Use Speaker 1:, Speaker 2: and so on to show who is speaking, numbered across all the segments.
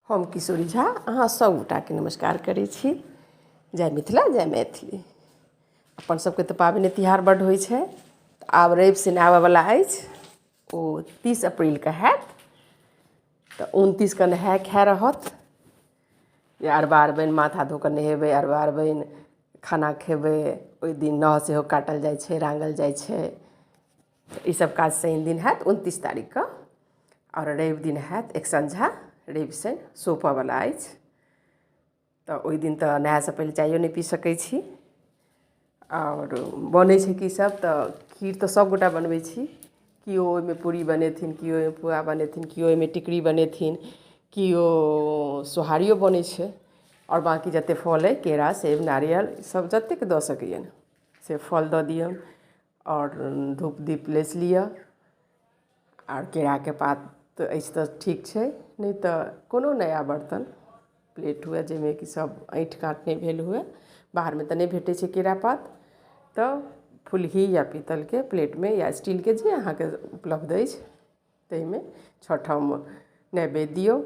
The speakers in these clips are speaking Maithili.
Speaker 1: हम किशोरी झा अहाँ सभगोटाके नमस्कार करै छी। जय मिथिला, जय मैथिली। अपन सबके तऽ पाबनि तिहार बड्ड होइ छै। आब रवि शनि आबयवला अछि, ओ 30 अप्रैलके हैत, तऽ 29के नहाय खाय रहत। जे अरबा अरबाइन माथा धो कऽ नहेबै, अरबा अरबाइन खाना खेबै। ओहि दिन नह सेहो काटल जाइ छै, राङ्गल जाइ छै। ईसब काज शनि दिन हैत 29 तारीखके, आओर रवि दिन हैत एक सँझा। रवि शनि सौंपऽवला अछि, तऽ ओहि दिन तऽ नहायसँ पहिले चायो नहि पी सकै छी। आओर बनै छै की सब? तऽ खीर तऽ सभगोटा बनबै छी। केओ ओहिमे पूरी बनेथिन, केओ ओहिमे पुआ बनेथिन, केओ ओहिमे टिकरी बनेथिन, केओ सोहारियो बनै छै। आओर बाँकी जतेक फल अइ, केरा, सेब, नारियल, सब जतेक दऽ सकैयनि से फल दऽ दियौन, आओर धूप दीप लेसि लिअ। आओर केराके पात अछि तऽ ठीक छै, नहि तऽ कोनो नया बर्तन प्लेट हुए, जाहिमे कि सब ऐँठ काँठ नहि भेल हुए। बाहरमे तऽ नहि भेटै छै केरा पात, तऽ फुलही या पीतलके प्लेटमे या स्टीलके, जे अहाँके उपलब्ध अछि ताहिमे छओ ठाम नैवेद्य दियौ।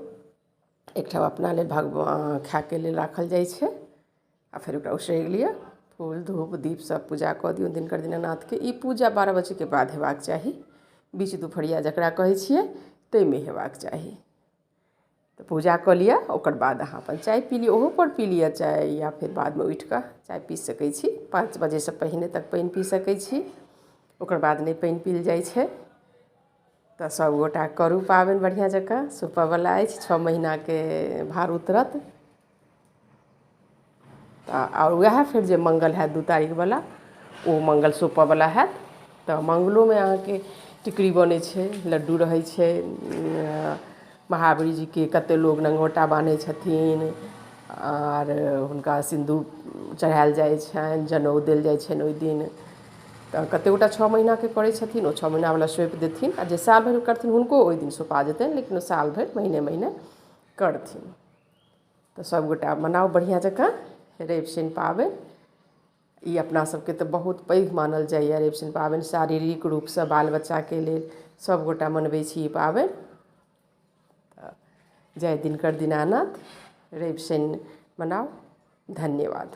Speaker 1: एकठाम अपना लेल भगवान खायके लेल राखल जाइ छै, आ फेर ओकरा उसरगि लिअ। फूल, धूप, दीप सब पूजा कऽ दियौ दिनकर दीनानाथके। ई पूजा 12 बजेके बाद हेबाक चाही, बीच दुपहरिया जकरा कहै छियै ताहिमे हेबाक चाही। तऽ पूजा कऽ लिअ, ओकर बाद अहाँ अपन चाय पी लिअ, ओहोपर पी लिअ चाय, या फेर बादमे उठि कऽ चाय पी सकै छी। 5 बजेसँ पहिने तक पानि पी सकै छी, ओकर बाद नहि पानि पील जाइ छै। तऽ सभगोटा करू पाबनि बढ़िआँ जकाँ। सौंपऽवला अछि, 6 महीनाके भार उतरत। तऽ आओर उएह फेर जे मङ्गल हैत 2 तारीखवला, ओ मङ्गल सौंपऽवला हैत। तऽ मङ्गलोमे अहाँके टिकरी बनै छै, लड्डू रहै छै। महावीर जीके कते लोग नङ्गोटा बान्है छथिन, आर हुनका सिन्दूर चढ़ायल जाइ छनि, जनउ देल जाइ छनि ओहि दिन। तऽ कते गोटा 6 महीनाके करै छथिन, ओ 6 महीनावला सौंपि देथिन, आ जे साल भरि करथिन हुनको ओहि दिन सौंपा जेतनि, लेकिन ओ साल भरि महीने महीने करथिन। तऽ सभगोटा मनाउ बढ़िआँ जकाँ रवि शनि पाबनि। ई अपना सबके तऽ बहुत पैघ मानल जाइए रवि शनि पाबनि। शारीरिक रूपसँ बाल बच्चाके लेल सभगोटा मनबै छी ई पाबनि। तऽ जय दिनकर दीनानाथ। रवि शनि मनाउ। धन्यवाद।